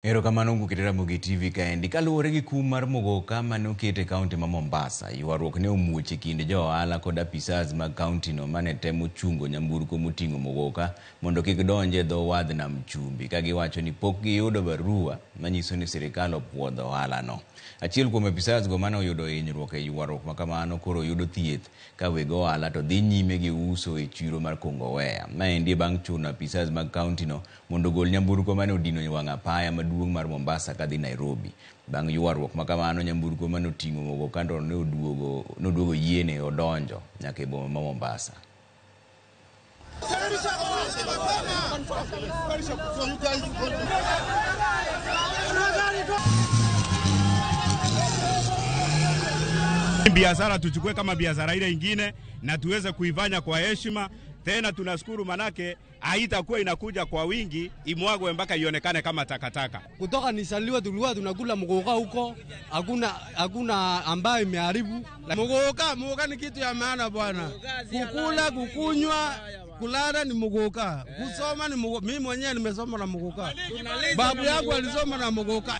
Erokamano Nguki Ramogi TV kaendi. Kaluwore gi kum mar mogoka mane oket e kaunti ma Mombasa, ywaruok ne omuoch e kind jo ohala kod apisas mag kaunti no mane temo chungo nyamburko moting'o mogoka mondo kik donj e dho wadh nam chumbi ka giwacho ni pok giyudo barua manyiso ni sirikal opuodho ohalano. Achiel kuom apisas go mane oyudo hinyruok e ywaruok makamano koro yudo thieth ka weg ohala to dhi nyime gi uso e chiro mar Kongowea. Maendi bang' chuno apisas mag kaunti no mondo ogol nyamburko mane odino wang' apaya maduong' mar Mombasa kadhi Nairobi. Bang' ywaruok makamano, nyamburko mane oting'o mogoka to ne oduogo yiene odonjo nyaka e boma ma Mombasa. Biashara tuchukue kama biashara ile ingine na tuweze kuifanya kwa heshima. Tena tunashukuru manake haitakuwa inakuja kwa wingi imwagwe mpaka ionekane kama takataka. Kutoka nisaliwa tulikuwa tunakula mugoka huko, hakuna ambayo imeharibu. Mugoka ni kitu ya maana bwana. Kukula, kukunywa, kulala ni mugoka. Kusoma ni mugoka. Mimi mwenyewe nimesoma na mugoka. Babu yangu alisoma na mugoka.